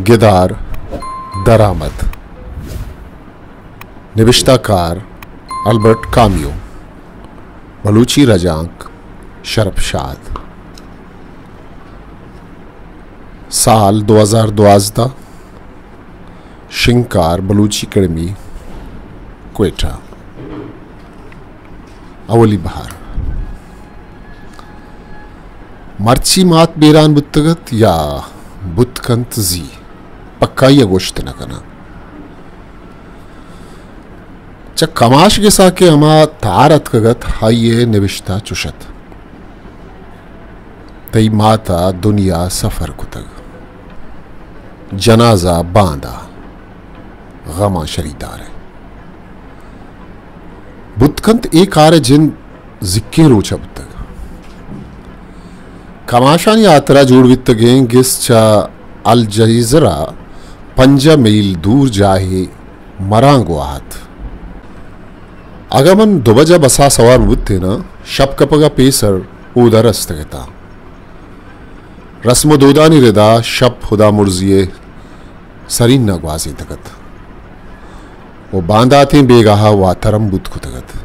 گدار درآمد۔ نبشتہ کار البرٹ کامیو۔ بلوچی رجانک شرپ شاد۔ سال دو ہزار دوازدہ۔ شنگکار بلوچی اکیڈمی، کوئٹہ۔ اولی بہر۔ مرچی مات بیران بوتگ ات یا بوت کنت زی، پکائی ءَ گوشت نہ کناں۔ چہ کماش گس ءَ کہ ہما تار اتکگ ات، آئی ءِ نبشتہ چش ات: تئی مات ءَ دنیا سفر کتگ، جنازہ باندا، غماں شریدار ئے۔ بوت کنت اے کار ءِ جند زیکیں روچ ءَ بوتگ۔ کماشانی ہاترا جوڑ بیتگیں گس چہ الجزیرہ پنجاہ میل دور جاہے مرانگو ءَ ات۔ اگاں من دو بجہ بس ءَ سوار بوتیناں، شپ کپگ ءَ پیسر اود ءَ رستگ اتاں۔ رسم ءُ دودانی ردا شپ ہدامرزی ءِ سرین ءَ گوازینتگ ات ءُ بانداتیں بیگاہ ءَ واتر ہم بوت کتگ ات۔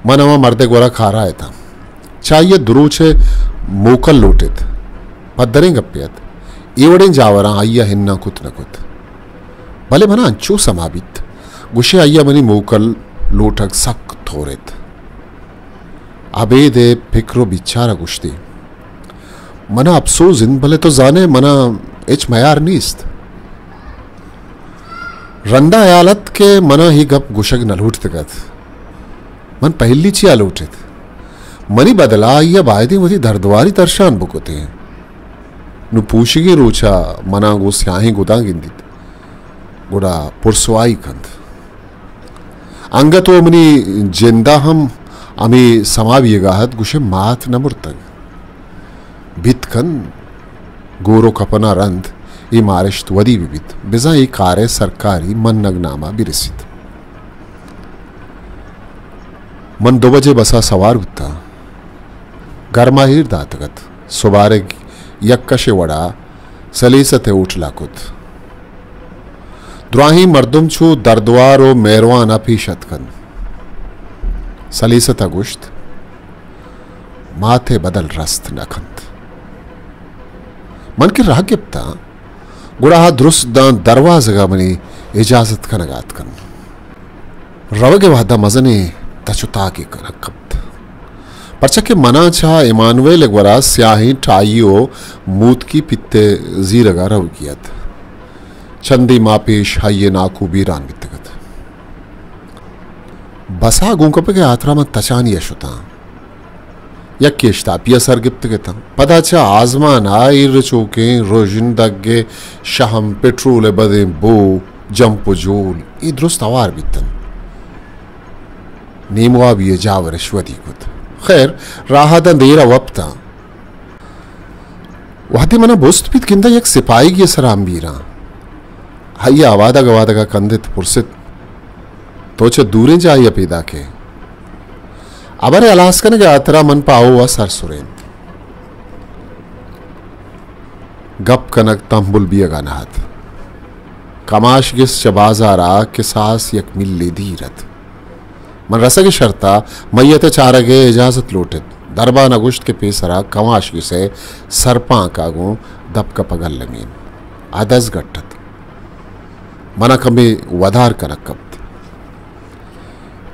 من ہما مرد ءِ گورا کار ءَ اتاں۔ چہ آئی ءَ دو روچ ءِ موکل لوٹ ات۔ پدریں گپے ات۔ اے وڑیں جاوراں آئی ءَ ہناں کت نہ کت۔ بلے من ءَ انچو سما بیت، گوشے آئی ءَ منی موکل لوٹگ سک تور ات۔ ابید ءِ پکر ءُ بیچار ءَ گوشتی: من ءَ اپسوز انت، بلے تو زان ئے من ءَ ہچ میار نیست۔ رند ءَ ہیال ات کہ من ءَ اے گپ گوشگ نہ لوٹتگ ات۔ من پہلی چیا لوٹ ات؟ منی بدل ءَ آئی ءَ بایدیں وتی دردواری درشان بکتیں۔ نوں پوشیگیں روچ ءَ من ءَ گوں سیاہیں گداں گندیت، گڑا پرسوائی کنت۔ انگت ءُ منی جند ءَ ہم ہمے سما بیگ ءَ ات، گوشے مات نہ مرتگ۔ بیت کن گور ءُ کپن ءَ رند اے مارشت ودی بہ بیت، بزاں اے کار ءِ سرکاری منگ نام ءَ بہ رسیت۔ من دو بجے بس ءَ سوار بوتاں۔ گرما ایر داتگ ات۔ سبارگ یک کشے وڑا سلیست ءِ ہوٹل ءَ کت۔ دراہیں مردم چو دردوار ءُ مہروان ءَ پیش اتک انت۔ سلیست ءَ گوشت: مات ءِ بدل رست نہ کنت۔ من کہ راہ گپتاں، گڑا آ درست داں دروازگ ءَ منی اجازت کنگ ءَ اتک انت۔ روگ ءِ وہد ءَ مزنیں تچ ءُ تاکے کنگ کپت، پرچا کہ من ءَ چہ ایمانویل ءِ گورا سیاہیں ٹائی ءُ موتکی پت ءِ زیرگ ءَ روگی ات۔ چندے ماہ پیش آئی ءِ ناکو بیران بیتگ ات۔ بس ءَ گون کپگ ءِ ہاترا من تچانی ءَ شتاں۔ یکے اشتاپی ءَ سر گپتگ اتاں۔ پدا چہ آزمان ءَ ایر رچوکیں رژن دگ ءِ شہم، پٹرول ءِ بدیں بو، جمپ ءُ جول، اے درست ہوار بیت انت۔ نیموابی ءِ جاور اش ودی کت۔ خیر، راہ ءَ داں دیر ءَ وپتاں۔ وہدے من ءَ بست بیت گنداں یک سپاہیگے ءِ سرا ہمبیراں۔ آئی ءَ آوادگ آوادگ ءَ کندت، پرست: تو چہ دوریں جاہے ءَ پیداک ئے؟ ہبر ءِ ہلاس کنگ ءِ ہاترا من پہ آہو ءَ سر سرینت۔ گپ کنگ تمبل بیگ ءَ نہ ات۔ کماش گس چہ بازار ءَ کساس یک میلے دیر ات۔ من رسگ ءِ شرط ءَ میت ءِ چارگ ءِ اجازت لوٹت۔ دربان ءَ گوشت کہ پیسرا کماش گس ءِ سرپانک ءَ گوں دپ کپگ المی انت۔ آ دزگٹ ات۔ من ءَ کمے ودار کنگ کپت۔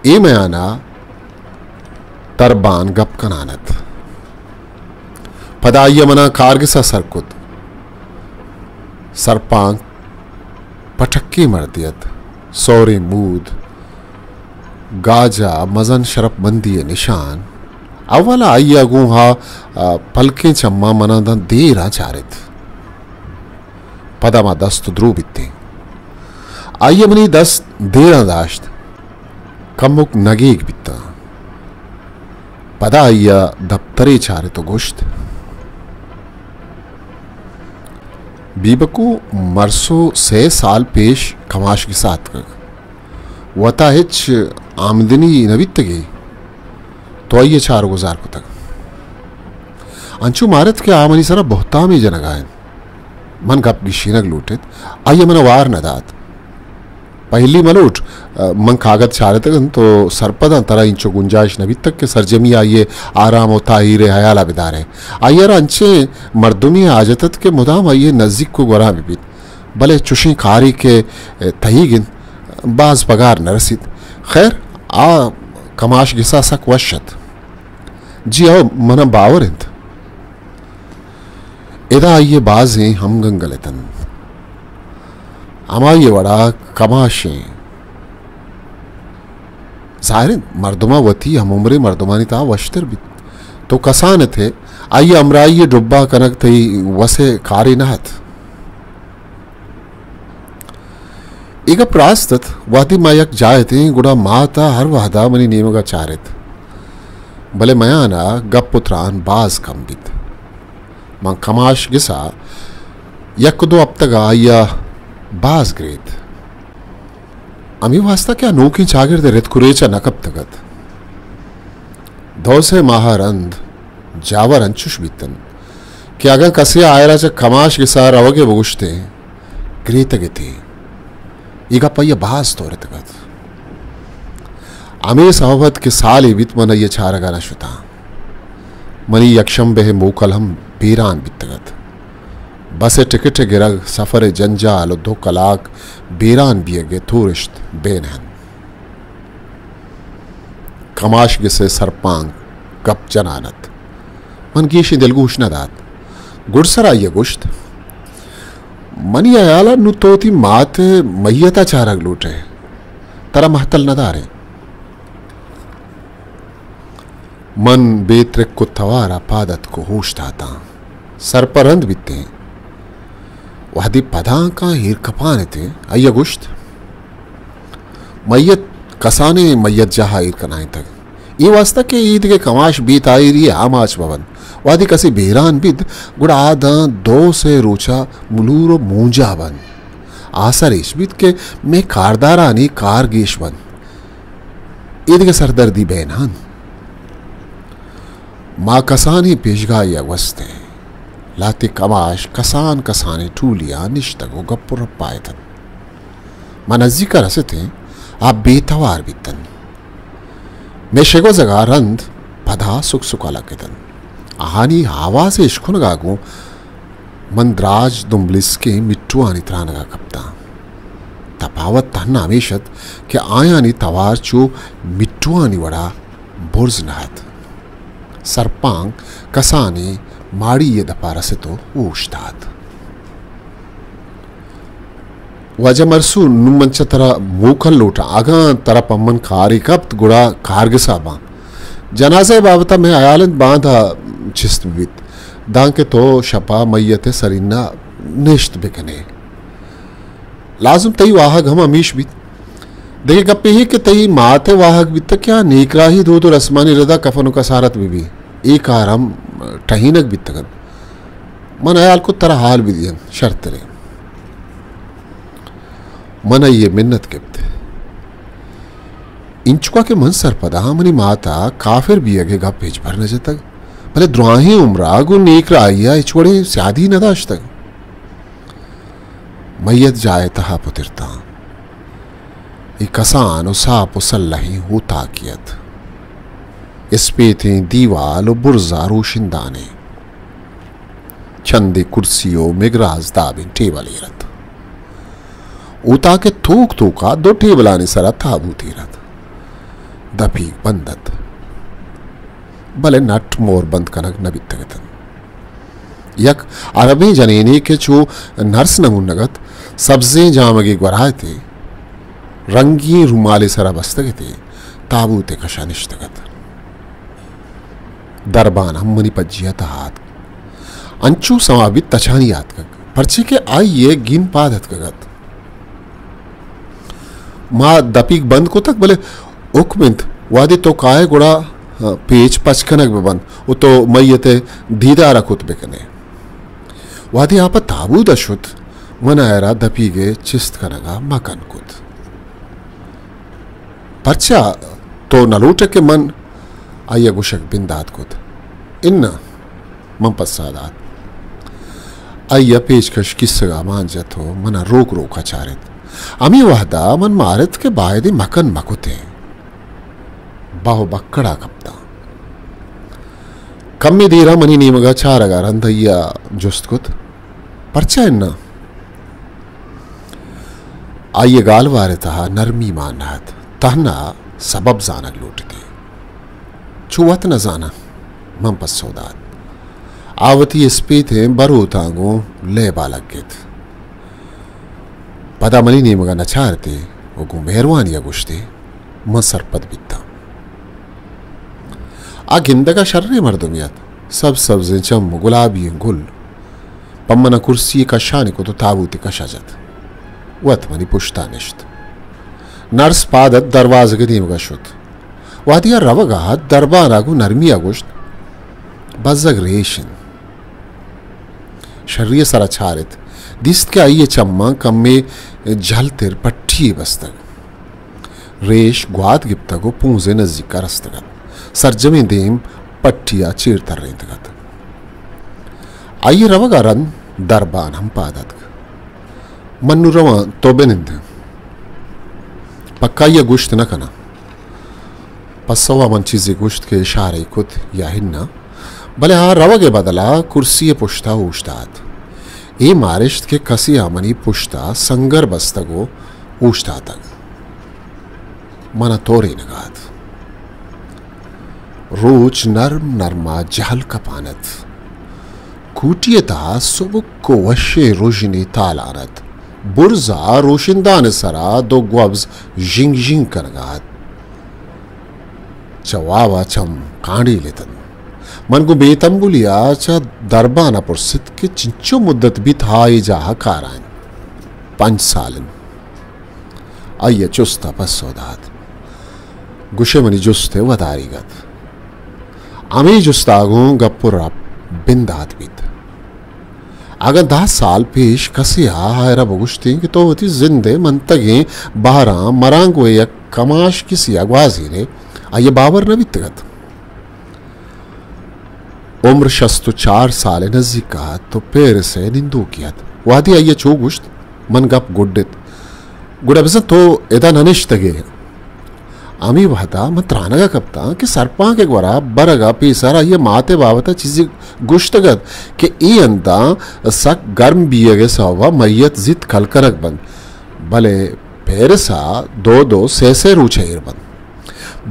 اے میان ءَ دربان گپ کنان ات۔ پدا آئی ءَ من ءَ کارگس ءَ سر کت۔ سرپانک پٹکیں مردے ات، سوریں مود، گاجا، مزن شرپ مندی ءِ نشان۔ اول ءَ آئی ءَ گوں آ، آ، پلکیں چماں من ءَ داں دیراں چارت۔ پدا ما دست درو بیتیں۔ آئی ءَ منی دست دیراں داشت۔ کمک نگیگ بیتاں۔ پدا آئی ءَ دپترے چارت ءُ گوشت: بیبکو، مرسو سئے سال پیش کماش گس ءَ اتکگ۔ وت ءَ ہچ آمدنی نہ بیتگی، تو آئی ءَ چار ءُ گزار کتگ۔ انچو مارت کہ آ منی سرا بہتامے جنگ ءَ انت۔ من گپ گیشینگ لوٹت، آئی ءَ من ءَ وار نہ دات۔ پہلی ملوٹ، من کاگد چارتگ انت و سرپداں ترا اینچو گنجائش نہ بیتگ کہ سرجمی آئی ءِ آرام و تاہیر ءِ ہیال ءَ بدارئے۔ آئی ءَ را انچیں مردمے ءِ حاجت ات کہ مدام آئی ءِ نزیک و گوراں بہ بیت، بلے چشیں کارے کہ تہیگ انت، باز پگار نہ رسیت۔ خیر، آ کماش گس ءَ سک وش ات۔ جی ہو، من ءَ باور انت۔ ادا آئی ءِ بازیں ہمگنگل اتنت۔ ہمائی ءِ وڑا کماشیں۔ ظاہر انت، مردماں وتی ہم عمریں مردمانی تہا وشتر بیت۔ تو کسان ات ئے، آئی ءِ ہمراہی ءَ ڈبہ کنگ تئی وس ءِ کارے نہ ات۔ اے گپ راست ات، وہدے ما یک جاہ اتیں، گڑا مات ءَ ہر وہد ءَ منی نیمگ ءَ چارت۔ بلے میان ءَ گپ و تران باز کم بیت۔ من کماش گس ءَ یک دو ہپتگ ءَ آئی ءَ باز گریت۔ ہمے واستا کہ آ نوکیں چاگرد ءِ رتک و ریچ ءَ نہ کپتگ ات۔ دو سے ماہ ءَ رند جاور انچش بیت انت کہ اگاں کسے ءَ آئرا چہ کماش گس ءَ روگ ءِ بگوشتیں، گریتگ اتی۔ اے گپ آئی ءَ باز تورتگ ات۔ ہمے سبب ات کہ سالے بیت من آئی ءِ چارگ ءَ نہ شتاں۔ منی یکشمبے ءِ موکل ہم بیران بیتگ ات۔ بس ءِ ٹکٹ ءِ گرگ، سفر ءِ جنجال و دو کلاک بیران بیگ ءِ تورشت بین انت۔ کماش گس ءِ سرپانک گپ جنان ات۔ من گیشیں دلگوش نہ دات۔ گڈسر آئی ءَ گوشت، منی ہیال ءَ نوں تو وتی مات ءِ میت ءَ چارگ لوٹ ئے، ترا مہتل نہ داریں۔ من بے ترک و توار ءَ پاد اتک و ہوش داتاں۔ سر پہ رند بیتیں۔ وہدے پدانکاں ایر کپان اتیں، آئی ءَ گوشت، میت کسانیں میت جاہ ءَ ایر کنائینتگ۔ اے واستا کہ اے دگہ کماش بے تاہیری ءِ آماچ بہ بنت۔ وہدے کسے بیران بیت، گڑا آ داں دو سے روچ ءَ ملور و مونجا بنت۔ آسر ایش بیت کہ مئے کاردارانی کار گیش بنت۔ اے دگہ سردردی بہ نہ انت۔ ما کسانیں پیشگاہے ءَ گوستیں۔ لہتے کماش کسان کسانیں ٹولیاں نشتگ و گپ و رپا اتنت۔ ما نزیک ءَ رستیں، آ بے توار بیتنت۔ مئے شگوزگ ءَ رند پدا سک سکا لگتنت۔ آہانی آواز ءِ اشکنگ ءَ گوں من دراج دمبلسکیں مٹوانی ترانگ ءَ کپتاں۔ تپاوت تہنا ہمیش ات کہ آیانی توار چو مٹوانی وڑا برز نہ ات۔ سرپانک کسانیں ماڑی ءِ دپ ءَ رست و اوشتات۔ واجہ مرسو، نوں من چہ ترا موکل لوٹاں۔ اگاں ترا پہ من کارے کپت، گڑا کارگس ءَ باں۔ جنازہ ءِ بابت ءَ مئے ہیال انت باندا چست بہ بیت، دانکہ تو شپ ءَ میت ءِ سرین ءَ نشت بہ کن ئے۔ لازم تئی واہگ ہم ہمیش بیت۔ دگہ گپے اے کہ تئی مات ءِ واہگ بیتگ کہ آ نیکراہی دود و رسمانی ردا کفن و کسارت بہ بی۔ اے کار ہم ٹہینگ بیتگ انت۔ من ہیال کت ترا ہال بہ دیاں، شرتریں۔ من آئی ءِ منت گپت۔ انچکا کہ من سرپد آں، منی مات ءَ کافر بیگ ءِ گپ ہچبر نہ جتگ، بلے دراہیں عمر ءَ گوں نیکراہی ءَ ہچ وڑیں سیادی نہ داشتگ۔ میت جاہ ءِ تہا پترتاں۔ اے کسان و ساپ و سلہیں اوتاکے ات۔ اسپیتیں دیوال و برزا روشندانیں۔ چندے کرسی و مگراز دابیں ٹیبل ایر ات۔ اوتاک ءِ توک توکا دو ٹیبلانی سرا تابوت ایر ات۔ دپیگ بند ات۔ بلے نٹ مور بند کنگ نہ بیتگ اتنت۔ یک عربیں جنینے کہ چو نرس نمونگ ات، سبزیں جامگے گورا اتے، رنگیں رومالے سرا بستگ اتے، تابوت ءِ کشا نشتگ ات۔ دربان ہم منی پجی ءِ تہا اتک۔ انچو سما بیت تچانی آتکگ، پرچے کہ آئی ءِ گین پاد اتکگ ات۔ ما دپیگ بند کتگ، بلے حکم انت، وہدے تو کائے گڑا، آ، پیچ پچ کنگ بہ بنت و تو میت ءِ دیدار ءَ کت بہ کن ئے۔ وہدے آ پہ تابوت ءَ شت، من آئرا دپیگ ءِ چست کنگ ءَ مکن کت۔ پرچا تو نہ لوٹ ئے کہ من آئی ءَ گوشگ بندات کت؟ اناں، من پسہ دات۔ آئی ءَ پیچکش کیسگ ءَ مان جت ءُ من ءَ روک روک ءَ چارت۔ ہمے وہد ءَ من مارت کہ باید ایں مکن مکتیں۔ باہ ءُ بکڑ ءَ کپتاں۔ کمے دیر ءَ منی نیمگ ءَ چارگ ءَ رند آئی ءَ جست کت، پرچا اناں؟ آئی ءِ گالوار ءِ تہا نرمی مان نہ ات، تہنا سبب زانگ لوٹتیں۔ چو وت نہ زاناں، من پسو دات۔ آ وتی اسپیتیں بروتاں گوں لیب ءَ لگت۔ پدا منی نیمگ ءَ نہ چارت ئے ءُ گوں مہروانی ءَ گوشت ئے، من سرپد بیتاں۔ آ گندگ ءَ شریں مردمے ات، سبز سبزیں چم ءُ گلابی ئیں گل۔ پہ من ءَ کرسی ءِ کشانی کت ءُ تابوتے کش ءَ جت۔ وت منی پشت ءَ نشت۔ نرس پاد ات، دروازگ ءِ نیمگ ءَ شت۔ وہدے آ روگ ءَ ات، دربان ءَ گوں نرمی ءَ گوشت، بزگ ریش انت۔ شری ءِ سر ءَ چارت، دیست کہ آئی ءِ چماں کمے جہلتر پٹی یے بستگ۔ ریش گوات گپتگ ءُ پونز ءِ نزیک ءَ رستگ ات۔ سرجمیں دیم پٹی ءَ چیر ترینتگ ات۔ آئی ءِ روگ ءَ رند دربان ہم پاد اتک۔ من نوں رواں، تو بہ نند۔ پکائی ءَ گوشت نہ کناں۔ پسو ءَ من چیزے گوشت کہ اشارہ ئے کت یا اناں، بلے آ روگ ءِ بدل ءَ کرسی ءِ پشت ءَ اوشتات۔ اے مارشت کہ کسے ءَ منی پشت ءَ سنگر بستگ ءُ اوشتاتگ۔ من ءَ تورینگ ءَ ات۔ روچ نرم نرم ءَ جہل کپان ات۔ کوٹی ءِ تہا سبک ءُ وشیں رژنے تالان ات۔ برز ءَ روشندان ءِ سرا دو گوبز ژنگ ژنگ کنگ ءَ ات۔ چہ واب ءَ چم کانڈیل اتنت۔ من گوں بے تمبلی ءَ چہ دربان ءَ پرست کہ چنچو مدت بیت آ اے جاہ ءَ کار ءَ انت۔ پنچ سال انت۔ آئی ءَ چست ءَ پسو دات۔ گوشئے منی جست ءِ وداریگ ات۔ ہمے جست ءَ گوں گپ ءُ رپ بندات بیت۔ اگاں دہ سال پیش کسے ءَ آئرا بگوشتیں کہ تو وتی زند ءِ منتگیں بہراں مرانگو ءِ یک کماش کسے ءَ گوازین ئے، آئی ءَ باور نہ بیتگ ات۔ عمر شست ءُ چار سال ءِ نزیک ءَ ات ءُ پیرس ءِ نندوکے ات۔ وہدے آئی ءَ چو گوشت، من گپ گڈت۔ گڑا بزاں تو ادا نہ نشتگ ئے۔ ہمے وہد ءَ من ترانگ ءَ کپتاں کہ سرپانک ءِ گورا برگ ءَ پیسر آئی ءِ مات ءِ بابت ءَ چیزے گوشتگ ات کہ اے ہنداں سک گرم بیگ ءِ سوب ءَ میت زیت کل کنگ بنت، بلے پیرس ءَ دو دو سئے سئے روچ ءَ ایر بنت۔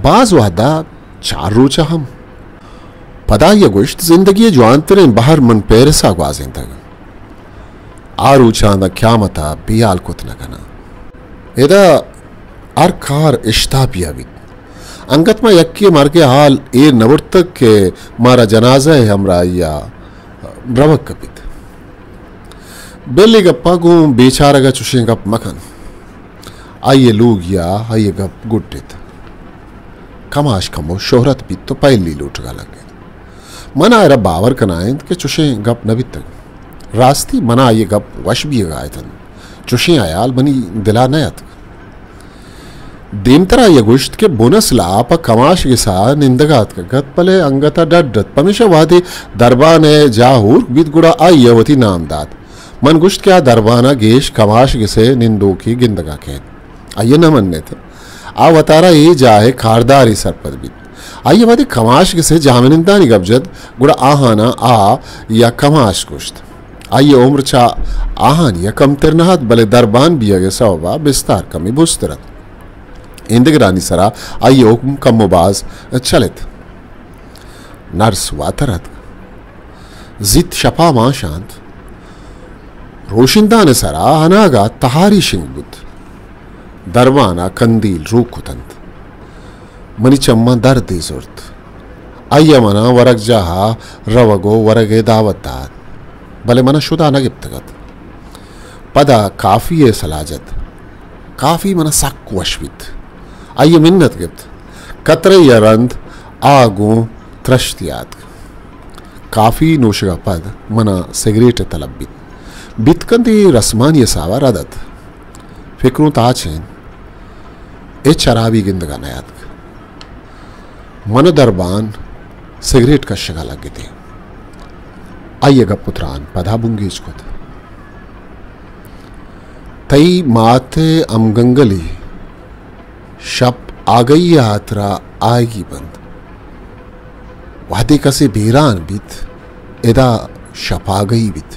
باز وہد ءَ چار روچ ءَ ہم۔ پدا آئی ءَ گوشت، زندگی ءِ جوانتریں بہر من پیرس ءَ گوازینتگ۔ آ روچاں داں قیامت ءَ بیال کت نہ کناں۔ ادا ہر کار اشتاپی ءَ بیت۔ انگت ما یکے ءِ مرگ ءِ حال ایر نہ برتگ کہ مارا جنازہ ءِ ہمراہی ءَ روگ کپیت۔ بل اے گپ ءَ گوں بیچارگ ءَ چشیں گپ مکن۔ آئی ءِ لوگی ءَ آئی ءِ گپ گڈت۔ کماش کمو شہرت بیت ءُ پہلی لوٹگ ءَ لگت۔ من آئرا باور کنائینت کہ چشیں گپ نہ بیتگ۔ راستی من ءَ آئی ءِ گپ وش بیگ ءَ اتنت۔ چشیں ہیال منی دل ءَ نہ اتک۔ دیمتر آئی ءَ گوشت کہ بنس لاپ ءَ کماش گس ءَ نندگ ءَ اتکگ ات، بلے انگت ءَ ڈڈ ات، پمیشا وہدے دربان ءِ جاہ ہورک بیت گڑا آئی ءَ وتی نام دات۔ من گوشت کہ آ دربان ءَ گیش کماش گس ءِ نندوکے گندگ ءَ کئیت۔ آئی ءَ نہ منت۔ آ وتارا اے جاہ ءِ کاردارے سرپد بیت۔ آئی ءَ وہدے کماش گس ءِ جاہ منندانی گپ جت، گڑا آہاناں آ یا کماش گوشت۔ آئی ءِ عمر چہ آہانی ءَ کمتر نہ ات، بلے دربان بیگ ءِ سوب ءَ بستار کمے بزتر ات۔ ایندگرانی سرا آئی ءِ حکم کم ءُ باز چلت۔ نرس واتر اتک۔ زیت شپ ءَ مانشانت۔ روشندان ءِ سرا اناگہ تہاری شنگ بوت۔ دربان ءَ کندیل روک کتنت۔ منی چماں دردے زرت۔ آئی ءَ من ءَ ورگجاہ ءَ روگ ءُ ورگ ءِ دعوت دات، بلے من ءَ شدا نہ گپتگ ات۔ پدا کافی ءِ سلاہ جت۔ کافی من ءَ سک وش بیت۔ آئی ءَ منت گپت۔ کترے ءَ رند آ گوں ترشتی آتک۔ کافی نوشگ ءَ پد من ءَ سگریٹ ءِ طلب بیت۔ بیت کنت اے رسمانی حساب ءَ رد ات۔ فکروں تاچین ہچ ہرابی گندگ ءَ نیاتک۔ من ءُ دربان سگریٹ کشگ ءَ لگتیں۔ آئی ء گپ ء تران پدا بنگیج کت۔ تئی مات ء ہمگنگلی شپ آگہی ء ہاترا آیگی بنت۔ وہدے کسے بیران بیت، ادا شپ آگہی بیت۔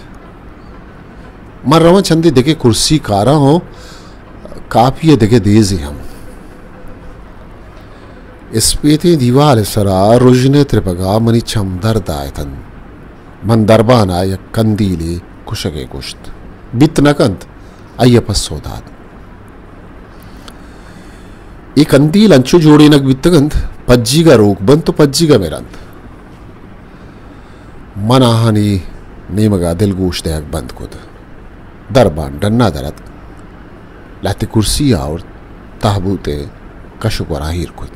من رواں چندے دگہ کرسی کاراں و کافی ء دگہ دیزے ہم۔ اسپیتیں دیوال ء سرا رژن ء ترپگا منی چم درد آیتنت۔ من دربان ء یک کندیلے کشگ ء گوشت۔ بیت نہ کنت، آئی ء پسو دات۔ اے کندیل انچو جوڑینگ بیتگ انت، پجیگ ء روک بنت و پجیگ ء مرنت۔ من آہانی نیمگ ء دلگوش دئیگ بند کت۔ دربان ڈن ء در اتک۔ لہتے کرسی آورت، تہبوت ء کش و گورا ایر کت۔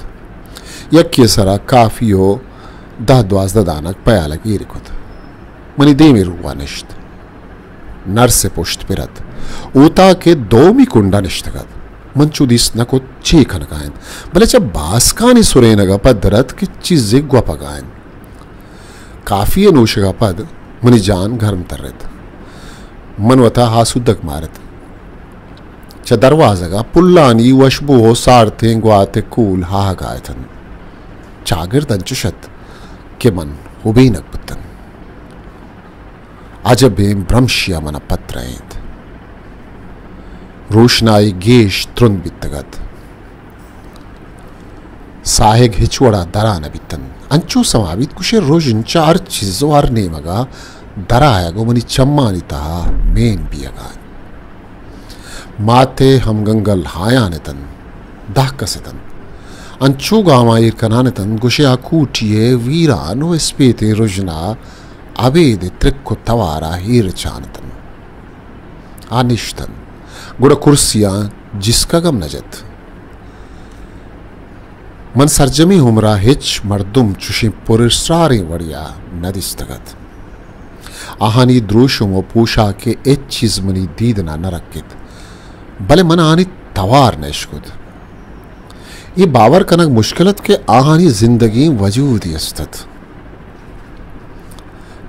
یکے ء سرا کافی و دہ دوازدہ دانگ پیالگ ایر کت۔ منی دیمی رو ء نشت۔ نرس ء پشت پر ات۔ اوتاک ء دومی کنڈ ء نشتگ ات۔ من چو دیست نہ کت چے کنگا انت، بلے چہ باسکانی سرینگ ء پد در ات کہ چیزے گوپگا انت۔ کافی ء نوشگ ء پد منی جان گرم ترت۔ من وتا آسودگ مارت۔ چہ دروازگ ء پلانی وشبو و سارتیں گوات ء کول آہگا اتنت۔ چاگرد انچش ات کہ من ہبینگ بوتن۔ عجبیں برمشے ء من ء پترینت۔ روشنائی گیش ترند بیتگ ات۔ ساہگ ہچ وڑا درا نہ بیتنت۔ انچو سما بیت گوشے رژن چہ ہر چیز و ہر نیمگا درآیگ و منی چمانی تہا مین بیگا انت۔ مات ء ہمگنگل ہایان اتنت، دہ کس اتنت۔ انچو گاماں ایر کنان اتنت گوشے آ کوٹی ء ویران و اسپیتیں رژنا ابید ء ترک و توارا ایر چان اتنت۔ آ نشتنت، گڑا کرسیاں جسکگ ہم نہ جت۔ من سرجمیں عمرا ہچ مردم چوشیں پر اسراریں وڑیا نہ دیستگ ات۔ آہانی دروشم و پوشاک ء ہچ چیز منی دیدنا نہ رکت، بلے من آہانی توار نہ اشکت۔ اے باور کنگ مشکل ات کہ آہانی زندگیں وجودے است ات۔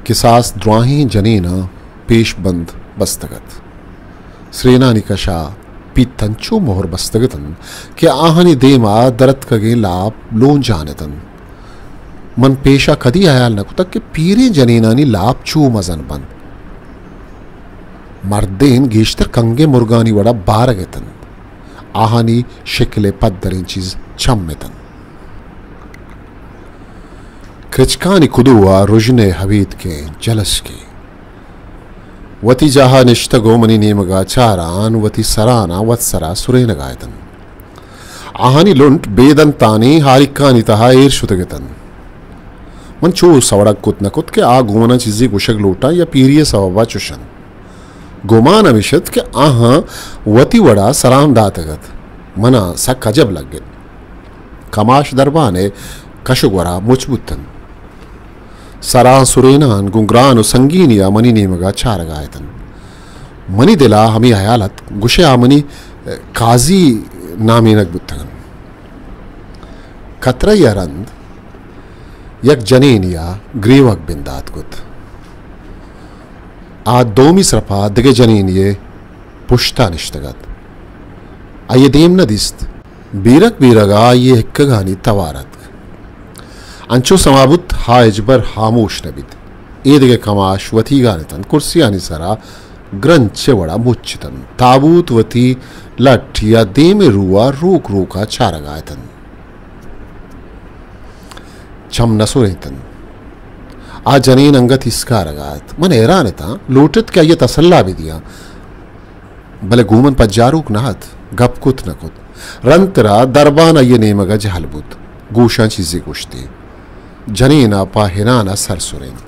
کساس دراہیں جنیناں پیش بند بستگ ات۔ سرینانی کشا پیت انچو مہر بستگ اتنت کہ آہانی دیما درتکگیں لاپ لونجان اتنت۔ من پیشا کدی ہیال نہ کتگ کہ پیریں جنینانی لاپ چو مزن بنت۔ مردین گیشتر کنگیں مرگانی وڑا بارگ اتنت۔ آہانی شکل ء پدریں چیز چم اتنت۔ کرچکانی کدو ء رژن ء ہبیتکیں جلسکے وتی جاہ ء نشتگ و منی نیمگ ء چاران وتی سراناں وت سرا سرینگ ء اتنت۔ آہانی لنٹ بے دنتانی ہاریکانی تہا ایر شتگ اتنت۔ من چو سوڑگ کت نہ کت کہ آ گوں من ء چیزے گوشگ لوٹاں یا پیری ء سوب ء چش انت۔ گمان ہمیش ات کہ آہاں وتی وڑا سران داتگ ات۔ من ء سک عجب لگت۔ کماش دربان ء کش و گورا مچ بوتنت۔ سراں سرینان گوں گران و سنگینی ء منی نیمگ ء چارگ ء اتنت۔ منی دل ء ہمے ہیال ات، گوشے آ منی قاضی نامینگ بوتگ انت۔ کترہ ء رند یک جنینے ء گریوگ بندات کت۔ آ دومی سرپا دگہ جنینے ء پشتا نشتگ ات۔ آئی ء دیم نہ دیست۔ بیرک بیرگ ء آئی ء ہکگانی توار اتک۔ انچو سما بوت ہا ہچبر ہاموش نہ بیت۔ اے دگہ کماش وتیگان اتنت، کرسیانی سرا گرنچ ء وڑا مچ اتنت۔ تابوت وتی لٹ یا دیم ء رو ء روک روک ء چارگ ء اتنت۔ چم نہ سرینتنت۔ آ جنین انگت ایسکارگ ء ات۔ من حیران اتاں، لوٹت کہ آئی ء تسلا بہ دیاں۔ بلے گوں من پجاروک نہ ات، گپ کت نہ کت۔ رندترا دربان آئی ء نیمگ ء جہل بوت، گوشاں چیزے گوشتے۔ جنین ء پہ ہنان ء سر سرینت۔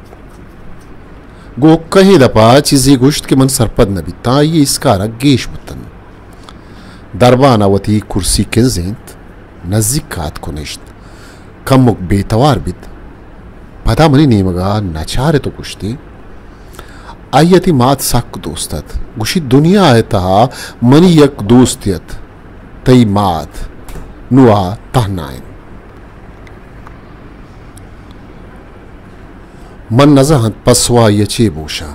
گوں کہیں دپا چیزے گوشت کہ من سرپد نہ بیتاں، آئی ء ایسکارگ گیش بوتنت۔ دربان ء وتی کرسی کنزینت، نزیک ء اتک و نشت۔ کمک بے توار بیت۔ پدا منی نیمگا نچارت و گوشتی، آئی ء تئی مات سک دوست ات۔ گوشی، دنیا ء تہا منی یک دوستے ات، تئی مات۔ نوں آ تہنا انت۔ من نزانت پسو آئی ءَ چے بوشاں۔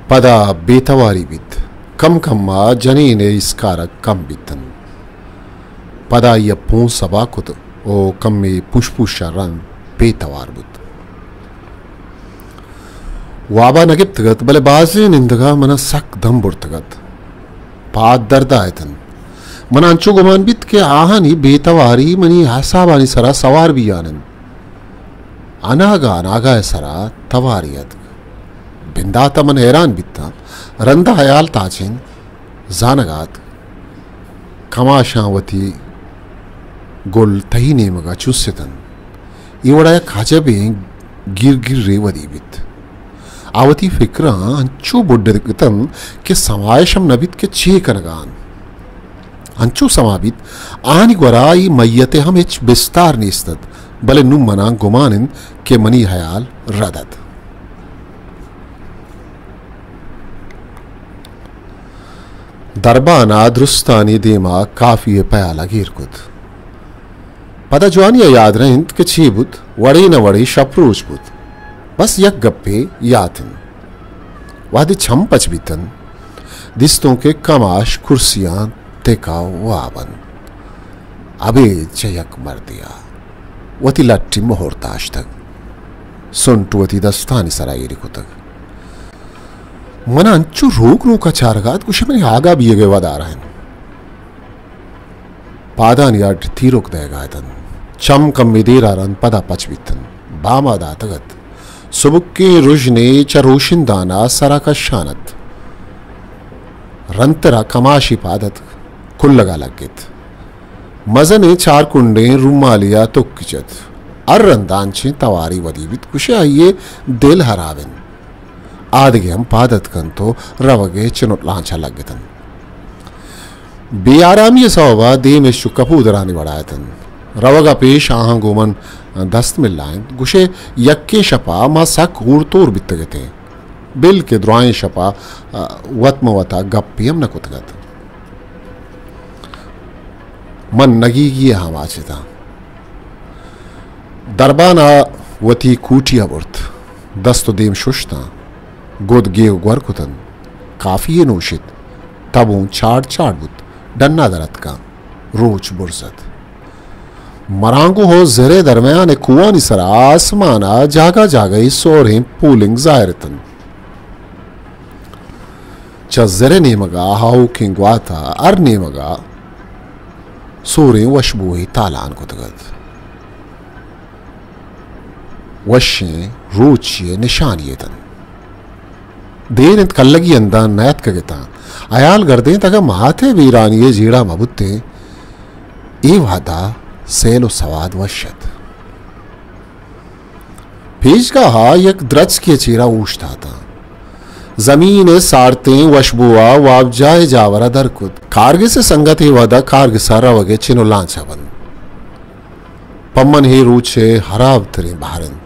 پدا بے تواری بیت۔ کم کم ءَ جنین ءِ اسکارگ کم بیت انت۔ پدا آئی ءَ پون سبا کت ءُ کمے پوش پوش ءَ رند بے توار بوت۔ واب ءَ نہ گپتگ ات، بلے بازیں نندگ ءَ من ءَ سک دم برتگ ات۔ پاد درد ءَ ات انت۔ من ءَ انچو گمان بیت کہ آہانی بے تواری منی اعصابانی سرا سوار بیان انت۔ اناگہ اناگہ ءِ سرا توارے اتک۔ بندات ءَ من حیران بیتاں۔ رند ءَ حیال تاچین زانگ ءَ اتک۔ کماشاں وتی گل تہی نیمگ ءَ چست اتنت۔ اے وڑ ءَ یک عجبیں گیر گرے ودی بیت۔ آ وتی فکراں انچو بڈتگ اتنت کہ سمائش ہم نہ بیت کہ چے کنگ ءَ انت۔ انچو سما بیت، آہانی گورا اے میت ءِ ہم ہچ بستار نیست ات، بلے نوں من ءَ گمان انت کہ منی ہیال رد ات۔ دربان ءَ درستانی دیم ءَ کافی ءِ پیالہ گیر کت۔ پدا جوانی ءَ یاد رہینت کہ چے بوت، وڑے نہ وڑے شپ روچ بوت۔ بس یک گپے یات انت۔ وہدے چم پچ بیت انت، دیستوں کہ کماش کرسیاں تکا واب انت۔ ابید چہ یک مردے ءَ وتی لٹی مہر داشتگ۔ سنٹ وتی دستانی سرا ایری کتگ۔ من انچو روک روک ءَ چارگ ءَ ات، گوشے منی آگاہ بیگ ءِ ودار ءَ انت۔ پادانی اڈ تیروک دئیگ ءَ اتنت۔ چم کمے دیر ءَ رند پدا پچ بیت انت۔ بام ءَ داتگ ات۔ سبکیں رژنے چہ روشندان ءَ سر ءَ کشان ات۔ رندتر ءَ کماشے پاد اتک، کلگ ءَ لگت۔ مزنیں چار کنڈیں رومالے ءَ تک جت۔ ہر رند ءَ انچیں توارے ودی بیت، گوشے آئی ءِ دل ہراب انت۔ آدگہ ہم پاد اتکنت ءُ روگ ءِ چنٹ لانچ ءَ لگتنت۔ بے آرامی ءِ سوب ءَ دیم اش چو کپودرانی وڑ ءَ اتنت۔ روگ ءَ پیش آہاں گوں من دست ملائینت۔ گوشے یکیں شپ ءَ ما سک ہور تور بیتگ اتیں، بلکہ درائیں شپ ءَ وت ماں وت ءَ گپے ہم نہ کتگ ات۔ من نگیگی ءَ آماچ اتاں۔ دربان ءَ وتی کوٹی ءَ برت، دست ءُ دیم ششتاں، گد گیو گور کتنت، کافی یے نوشت، تبوں چاڑ چاڑ بوت، ڈن ءَ در اتکاں، روچ برز ات۔ مرانگوہ ءُ زر ءِ درمیان ءَ کوہانی سرا آسمان ءَ جاگہ جاگہ ءَ سہریں پولنگ ظاہر اتنت۔ چہ زر ءِ نیمگ ءَ آؤکیں گوات ءَ ہر نیمگ ءَ سوریں وشبوئے تالان کتگ ات۔ وشیں روچے ءِ نشانی اتنت۔ دیر انت کلگی ہنداں نیاتکگ اتاں۔ ہیال گردینت اگاں مات ءِ بیرانی ءِ جیڑہ مہ بوتیں، اے وہد ءَ سیل ءُ سواد وش ات۔ پیشگاہ ءَ یک درچکے ءِ چیرا اوشتاتاں۔ زمین ءِ سارتیں وشبو ءَ وابجاہ ءِ جاور ءَ در کت۔ کارگس ءِ سنگت اے وہد ءَ کارگس ءَ روگ ءِ چن ءُ لانچ ءَ بنت۔ پہ من اے روچ ءِ ہراب تریں بہر انت۔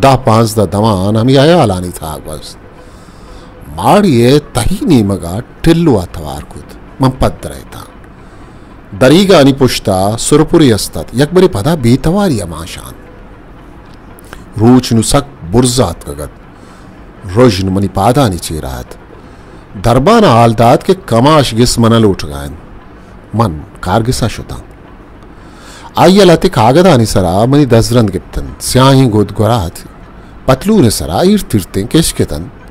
دہ پانزدہ دمان ہمے ہیالانی تہا گوست۔ ماڑی ءِ تہی نیمگ ءَ ٹلو ءَ توار کت۔ من پد درائتاں۔ دریگانی پشت ءَ سرپرے است ات۔ یکبرے پدا بے تواری ءَ مانشان۔ روچ نوں سک برز ءَ اتکگ ات۔ رژن منی پادانی چیر ءَ ات۔ دربان ءَ ہال دات کہ کماش گس من ءَ لوٹگ ءَ انت۔ من کارگس ءَ شتاں۔ آئی ءَ لہتے کاگدانی سرا منی دزرند گپت انت۔ سیاہیں گد گورا ات۔ پتلون ءِ سرا ایرت ایرتیں کشک اتنت۔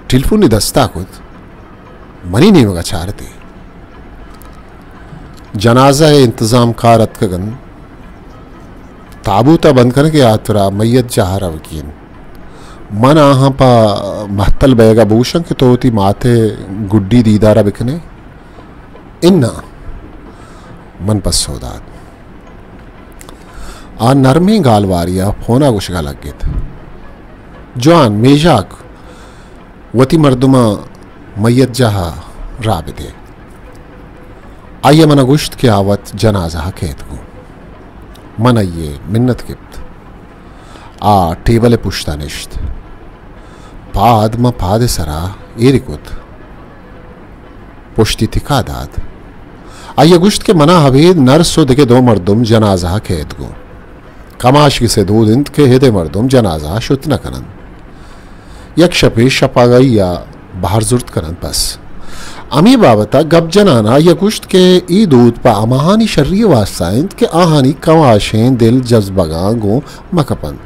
ٹیلیفونے دست ءَ کت۔ منی نیمگ ءَ چارت ئے۔ جنازہ ءِ انتظام کار اتکگ انت۔ تابوت ءِ بند کنگ ءِ ہاترا میت جاہ ءَ روگی انت۔ من آہاں پہ مہتل بئیگ ءَ بگوشاں کہ تو وتی مات ءِ گڈی دیدار ءَ بکن ئے؟ اناں، من پسو دات۔ آ نرمیں گالوارے ءَ فون ءَ گوشگ ءَ لگت۔ جوان، میژاک، وتی مردماں میت جاہ ءَ راہ بدے۔ آئی ءَ من ءَ گوشت کہ آ وت جنازہ ءَ کیت گوں۔ من آئی ءِ منت گپت۔ آ ٹیبل ءِ پشت ءَ نشت۔ پاد ماں پاد ءِ سرا ایرے کت۔ پشتی تکا دات۔ آئی ءَ گوشت کہ من ءَ ابید نرس ءُ دگہ دو مردم جنازہ ءَ کیت گوں۔ کماش گس ءِ دود انت کہ ہدے مردم جنازہ ءَ شت نہ کن انت۔ یک شپے شپاگاہی ءَ بہر زرت کن انت بس۔ ہمے بابت ءَ گپ جنان ءَ آئی ءَ گوشت کہ اے دود پہ ہماہانی شری ءِ واستا انت کہ آہانی کماشیں دل جزبگاں گوں مہ کپ انت۔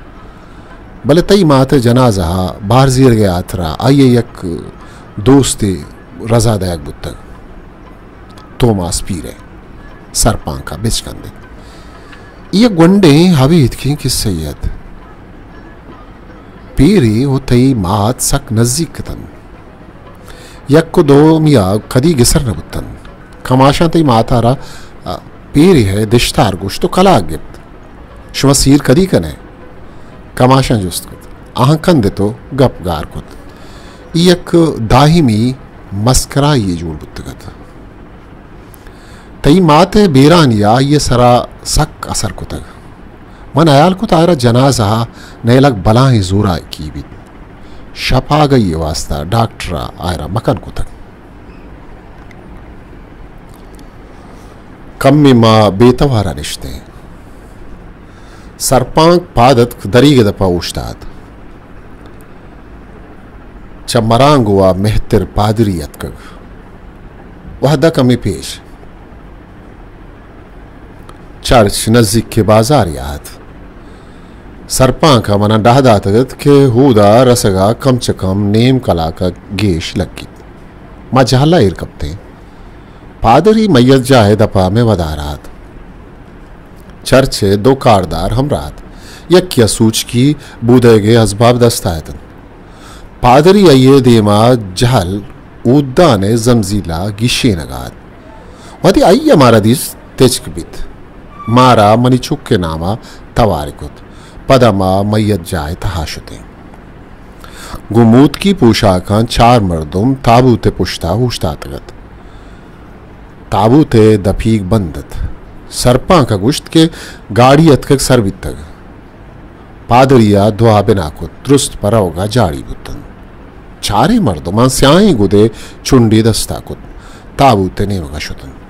بلے تئی مات ءِ جنازہ ءَ بہر زیرگ ءِ ہاترا آئی ءِ یک دوستے رضا دئیگ بوتگ۔ توماس پیر ءِ سرپانک ءَ بچکندت۔ اے یک گونڈیں ابیتکیں کسہ یے ات۔ پیرے و تئی مات سک نزیک اتنت۔ یک و دومی ءَ کدی گسر نہ بوتنت۔ کماشاں تئی مات ءَ را، آ، پیرے ءِ دشتار گوشت و کلاگ گپت۔ شما سیر کدی کن ئے؟ کماشاں جست کت۔ آہاں کندت و گپ گار کت۔ اے یک دائمی مسکرائی یے جوڑ بوتگ ات۔ تئی مات ءِ بیرانی ءَ آئی ءِ سرا سک اثر کتگ۔ من ہیال کت آئرا جنازہ ءَ نیلگ بلاہیں زوراکی بیت۔ شپاگئی ءِ واستا ڈاکٹر ءَ آئرا مکن کتگ۔ کمے ما بے توار ءَ نشتیں۔ سرپانک پاد اتک، دریگ ءِ دپ ءَ اوشتات۔ چہ مرانگو ءَ مہتر پادری اتکگ۔ وہد ءَ کمے پیش۔ چرچ نزیک ءِ بازارے ءَ ات۔ سرپانک ءَ منا ڈاہ داتگ ات کہ ہودا رسگ ءَ کم چہ کم نیم کلاک ءَ گیش لگیت۔ ما جہل ءَ ایر کپتیں۔ پادری میت جاہ ءِ دپ ءَ مئے ودار ءَ ات۔ چرچ ءِ دو کاردار ہمراہ ات۔ یکے ءَ سوچکی بودئیگ ءِ ازباب دست ءَ اتنت۔ پادری آئی ءِ دیم ءَ جہل اودان ءِ زمزیل ءَ گیشینگ ءَ ات۔ وہدے آئی ءَ مارا دیست، تچک بیت۔ مارا منی چک ءِ نام ءَ توار کت۔ پدا ما میت جاہ ءِ تہا شتیں۔ گوں موتکی پوشاکاں چار مردم تابوت ءِ پشت ءَ اوشتاتگ ات۔ تابوت ءِ دپیگ بند ات۔ سرپانک ءَ گوشت کہ گاڑی اتکگ سر بیتگ۔ پادری ءَ دعا بنا کت، درست پہ روگ ءَ جاڑی بوتنت۔ چاریں مردماں سیاہیں گدے چنڈے دست ءَ کت، تابوت ءِ نیمگ ءَ شتنت۔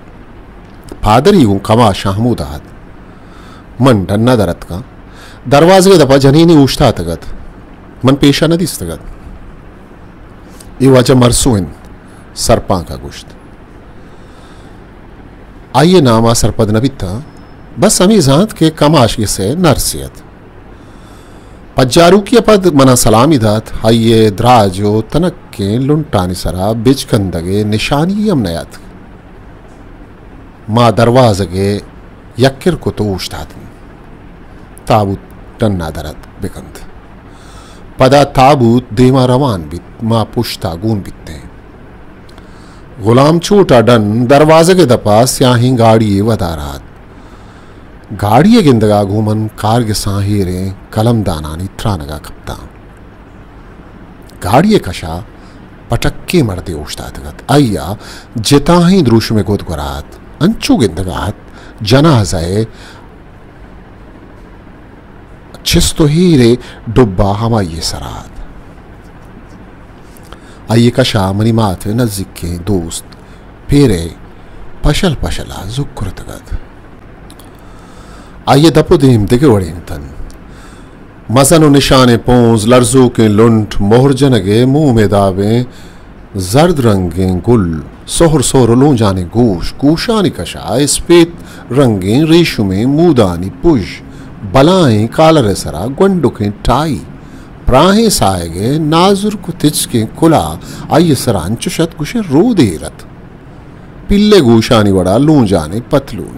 پادری گوں کماشاں ہمودا ات۔ من ڈن ءَ در اتکاں۔ دروازگ ءِ دپ ءَ جنینے اوشتاتگ ات۔ من پیش ءَ نہ دیستگ ات۔ اے واجہ مرسو انت، سرپانک ءَ گوشت۔ آئی ءِ نام ءَ سرپد نہ بیتاں، بس ہمے زانت کہ کماش گس ءِ نرسے ات۔ پجاروکی ءَ پد منا سلامی دات، آئی ءِ دراج و تنکیں لنٹانی سرا بچکندگ ءِ نشانی ہم نیاتک۔ ما دروازگ ءَ یکر کت و اوشتاتیں۔ تابوت ڈن ءَ در اتک بکنت۔ پدا تابوت دیم ءَ روان بیت، ما پشت ءَ گون بیتیں۔ غلام چوٹ ءَ ڈن دروازگ ءِ دپ ءَ سیاہیں گاڑی یے ودار ءَ ات۔ گاڑی ءِ گندگ ءَ گوں من کارگساں ہیریں قلمدانانی ترانگ ءَ کپتاں۔ گاڑی ءِ کش ءَ پٹکیں مردے اوشتاتگ ات۔ آئی ءَ جتاہیں دروشمے گد گور ءَ ات۔ انچو گندگ ءَ ات جنازہ ءِ چست و ہیر ءِ ڈبہ ہمائی ءِ سرا ات۔ آئی ءِ کش ءَ منی مات ءِ نزیکیں دوست پیرے پشل پشل ءَ زکرتگ ات۔ آئی ءِ دپ و دیم دگہ وڑیں اتنت۔ مزن و نشانیں پونز، لرزوکیں لنٹ، مہر جنگ ءِ موم ءِ دابیں زرد رنگیں گل، سہر سہر و لونجانیں گوش، گوشانی کش ءَ اسپیت رنگیں ریشمیں مودانی پژ، بلاہیں کالر ءِ سرا گونڈکیں ٹائی، پراہیں ساہگ ءِ نازرک و تچکیں کلاہ، آئی ءِ سرا انچش ات گوشئے رودے ایر ات۔ پیلے گوشانی وڑا لونجانیں پتلون۔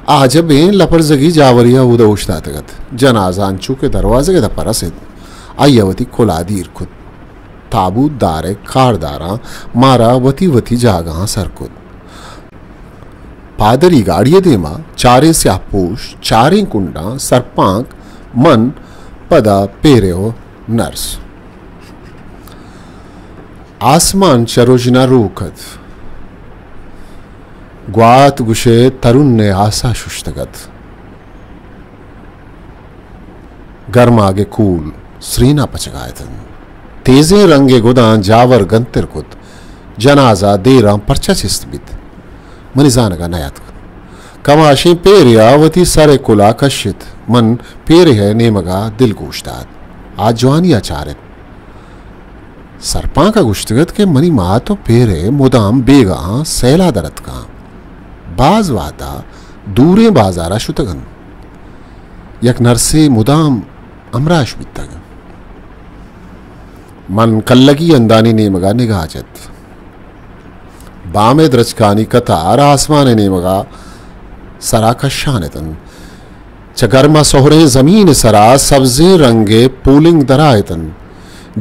آجبیں لپرزگی جاورے ءَ اود ءَ اوشتاتگ ات۔ جنازہ انچو کہ دروازگ ءِ دپ ءَ رست، آئی ءَ وتی کلاہ دیر کت۔ تابوت دار ءِ کارداراں مارا وتی وتی جاگہاں سر کت۔ پادری گاڑی ءِ دیم ءَ، چاریں سیاہ پوش، چاریں کنڈاں، سرپانک، من، پدا پیرے و نرس۔ آسمان چہ رژن ءَ روک ات۔ گوات گوشئے ترون ءِ آس ءَ ششتگ ات۔ گرماگ ءِ کول سرین ءَ پچگ ءَ اتنت۔ تیزیں رنگ ءِ گداں جاور گنتر کت۔ جنازہ دیراں پرچا چست بیت؟ منی زانگ ءَ نیاتک۔ کماشیں پیرے ءَ وتی سر ءِ کلاہ کشت۔ من پیرے ءِ نیمگ ءَ دلگوش دات۔ آ جوانی ءَ چارت۔ سرپانک ءَ گوشتگ اَت کہ منی مات ءُ پیرے مدام بیگاہاں سیل ءَ در اتکاں۔ باز وھد ءَ دوریں بازار ءَ شتگ اَنت۔ یک نرسے مدام ہمراہش بیتگ۔ من کلگی ہندانی نیمگ ءَ نگاہ جت۔ بام ءِ درچکانی کتار آسمان ءِ نیمگ ءَ سر ءَ کشان اتنت۔ چہ گرم ءُ سہریں زمین ءِ سر ءَ سبزیں رنگ ءِ پولنگ در آ اتنت۔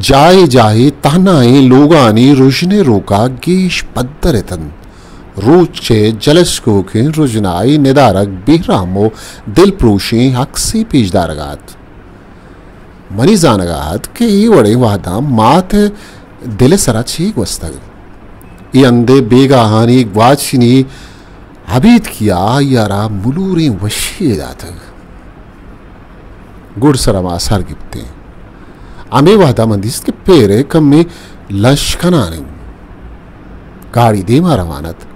جاہے جاہے تہنائیں لوگانی رژن ءِ روک ءَ گیش پدر اتنت۔ روچ ءِ جلسکوکیں رژنائی ندارگ بہرام ءُ دلپروشیں عکسے پیش دارگ ءَ اَت۔ منی زانگ ءَ اَت کہ اے وڑیں وہداں مات ءِ دل ءِ سر ءَ چے گوستگ۔ اے ہند ءِ بیگاہانی گواچنی ابیتکی ءَ آئی ءَ را ملوریں وشی یے داتگ۔ گڈسر ءَ ما سر گپتیں۔ ہمے وہد ءَ من دیست کہ پیرے کمے لنش کنان اِنت۔ گاڑی دیم ءَ روان اَت۔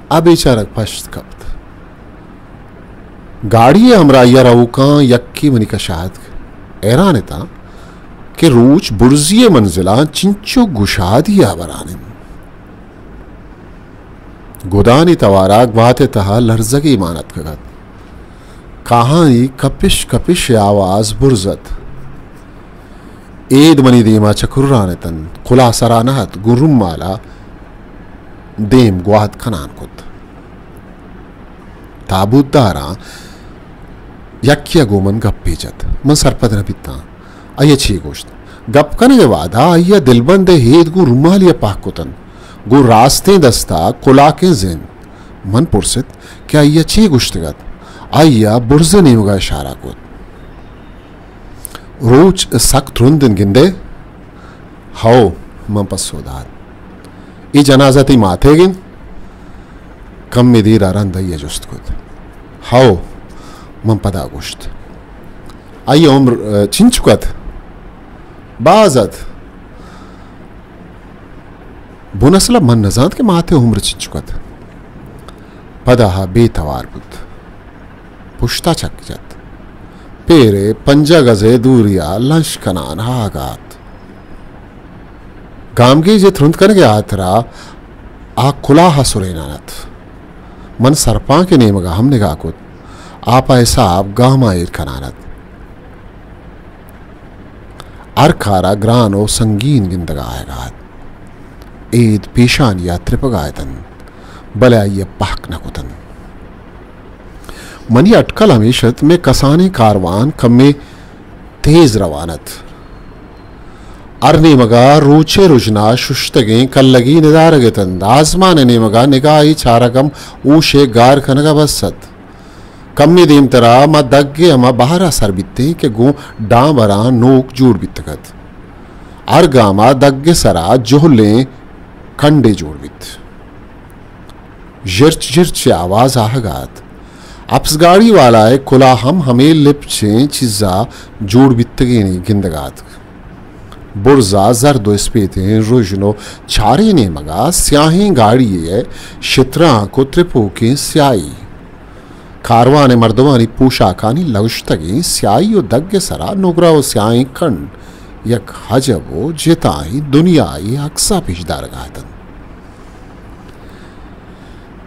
آ بیچارگ پشت کپت۔ گاڑی ءِ ہمراہی ءَ روکاں یکے منی کش ءَ اتک۔ حیران اتاں کہ روچ برزی ءِ منزلاں چنچو گشادی ءَ بران اِنت۔ گدانی توار ءَ گوات ءِ تہ ءَ لرزگے مان اتکگ اَت۔ کاہانی کپش کپش ءِ آواز برز اَت۔ اید منی دیم ءَ چکران اتنت۔ کلاہ سر ءَ نہ اَت، گوں رومال ءَ دیم گوات کنان کت۔ تابوت داراں یکے ءَ گوں من گپے جت۔ من سرپد نہ بیتاں۔ آئی ءَ چے گوشت؟ گپ کنگ ءِ وہد ءَ آئی ءَ دلبند ءِ ہید گوں رومالی ءَ پہک کتنت۔ گوں راستیں دست ءَ کلاکیں زند۔ من پرست کہ آئی ءَ چے گوشتگ اَت؟ آئی ءَ برز ءِ نیمگ ءَ اشارہ کت۔ روچ سک ترند اِنت گندئے؟ ہئو، من پسو دات۔ اے جنازہ تئی ماتئیگ اِنت؟ کمے دیر ءَ رند آئی ءَ جست کت۔ ہئو، من پدا گوشت۔ آئی ءِ عمر، ءَ، چنچک اَت؟ باز اَت۔ بن اصل ءَ من نہ زانت کہ مات ءِ عمر چنچک اَت۔ پدا آ بے توار بوت۔ پشت ءَ چک جت۔ پیرے پنجاہ گز ءِ دوری ءَ لنش کنان آہگ ءَ اَت۔ گامگیج ءِ ترند کنگ ءِ ہاترا آ کلاہ ءَ سرینان اَت۔ من سرپانک ءِ نیمگ ءَ ہم نگاہ کت۔ آ پہ حساب گاماں ایر کنان اَت۔ ہر کار ءَ گران ءُ سنگین گندگ ءَ آیگ ءَ اَت۔ اید پیشانی ءَ ترپگ ءَ اتنت، بلے آئی ءَ پہک نہ کتنت۔ منی اٹکل ہمیش اَت، مئے کسانیں کاروان کمے تیز روان اَت۔ ہر نیمگ ءَ روچ ءِ رژنا ششتگیں کلگی ندارگ اتنت۔ آزمان ءِ نیمگ ءَ نگاہے چارگ ہم ہوش ءِ گار کنگ ءَ بس اَت۔ کمے دیمتر ءَ ما دگ ءِ ہما بہر ءَ سر بیتیں کہ گوں ڈامبراں نوک جوڑ بیتگ اَت۔ ہر گام ءَ دگ ءِ سر ءَ جہلیں کنڈے جوڑ بیت۔ ژرچ ژرچ ءِ آواز آہگ ءَ اَت۔ اپس گاڑی والا ءِ کلاہ ہم ہمے لپچیں چیز ءَ جوڑ بیتگینے گندگ ءَ اَت۔ برز ءَ زرد ءُ اسپیتیں رژن ءُ چاریں نیمگ ءَ سیاہیں گاڑی ءِ شترانک ءُ ترپوکیں سیاہی۔ کاروان ءِ مردمانی پوشاکانی لگشتگیں سیاہی ءُ دگ ءِ سر ءَ نگرہ ءُ سیاہیں کنڈ یک عجب ءُ جتائیں دنیائی عکس ءَ پیش دارگ ءَ اَت اَنت۔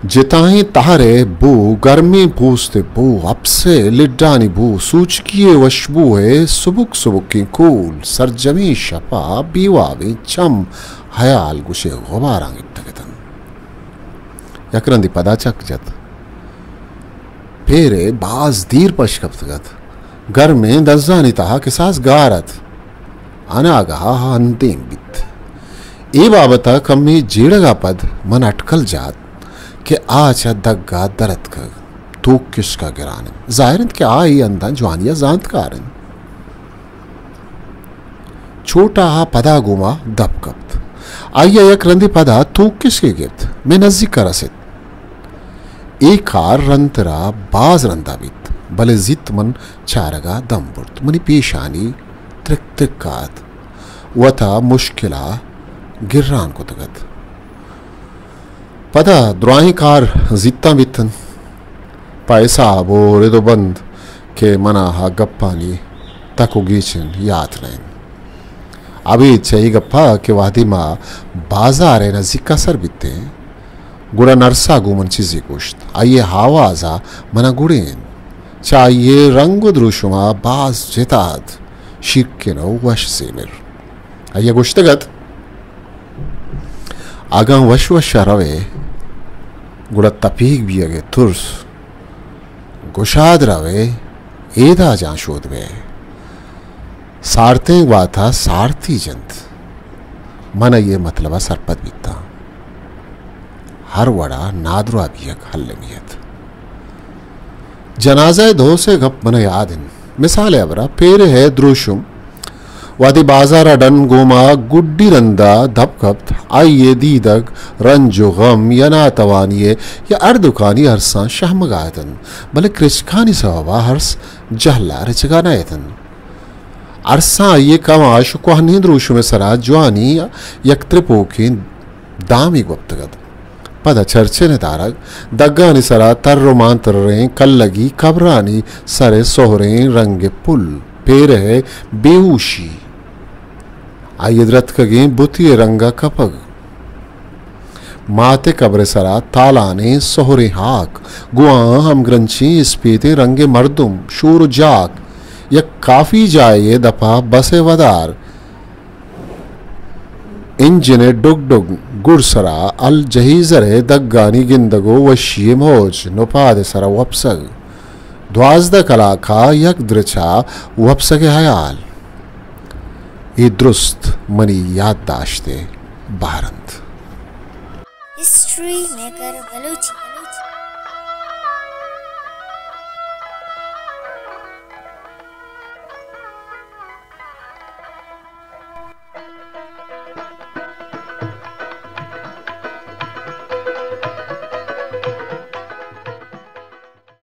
جتائیں تہر ءِ بو، گرمیں پوست ءِ بو، اپس ءِ لڈانی بو، سوچکی ءِ وشبو ءِ سبک سبکیں کول، سرجمیں شپ ءَ بے وابیں چم، ہیال گوش ءِ غباراں گپتگ اَت اَنت۔ یک رندے پدا چک جت۔ پیر ءَ باز دیر پش کپتگ اَت۔ گرمیں دزانی تہا کساس گار اَت۔ اناگہ ءَ اندیم بیت۔ اے بابت ءَ کمے جیڑگ ءَ پد من اٹکل جات کہ آ چہ دگ ءَ در اتکگ، توک کشک ءَ گران اِنت۔ ظاہر اِنت کہ آ اے ہنداں جوانی ءَ زانتکار اِنت۔ چوٹا ءَ پدا گوں ما دپ کپت۔ آئی ءَ یک رندے پدا توک کشکے گپت، مئے نزیک ءَ رست۔ اے کار رندتر ءَ باز رند ءَ بیت، بلے زیت من چارگ ءَ دم برت۔ منی پیشانی ترک ترک ءَ اَت، وت ءَ مشکل ءَ گران کتگ اَت۔ پدا دراہیں کار زیتاں بیت اَنت۔ پہ حساب و رد و بند کہ منا آ گپانی تک و گیچن یات نہ انت۔ ابید چہ اے گپا کہ وہدے ما بازار ء نزیکا سر بیتیں، گڑا نرسا گوں من چیزے گوشت۔ آئی ء آوازا منا گڑینت۔ چہ آئی ء رنگ و دروشما باز جتا ات، شیرکن و وش زیمر۔ آئی ء گوشتگ ات، اگاں وش وش ء روئے، گڑا تپیگ بیئگ ء ترس، گشاد روئے، ایداجاں شود بئے۔ سارتیں گوات ء سارتی جنت۔ من آئی ء مطلب ء سرپد بیتاں۔ ہر وڑا نادراہ بیگ المی ات۔ جنازہ ء دو سے گپ من ء یاد انت۔ مثال ء ہبرا پیرہ ء دروشم وہدے بازار ء ڈن گوما گڈی رندا دپ کپت، آئی ء دیدگ رنج و غم یا ناتوانی ء یا ہر دکانی ارساں شہمگا اتنت، بلے کرچکانی سوبا ارس جہلا رچگا نہ اتنت۔ ارساں آئی ء کماش و کوہنیں دروشم ء سرا جوانی یک ترپوکیں دامے گوپتگ ات۔ پدا چرچن ء دارگ، دگانی سرا تر و مانتریں کلگی کبرانی سر ء سہریں رنگ ء پل، پیرہ ء بے ہوشی، آئی ء درتکگیں بتی ء رنگ ء کپگ، مات ء کبر ء سرا تالانیں سہریں ہاک، گوں آہاں ہمگرنچیں اسپیتیں رنگ ء مردم، شور و جاک، یک کافی جاہے ء دپا بس ء ودار، انجن ء ڈگ ڈگ، گڈسرا الجہیزر ء دگانی گندگ و وشی ء موج، نپاد ء سرا وپسگ، دوازدہ کلاک ء یک درچا وپسگ ء ہیال، اے درست منی یادداشت ء بہر انت۔ History maker Balochi.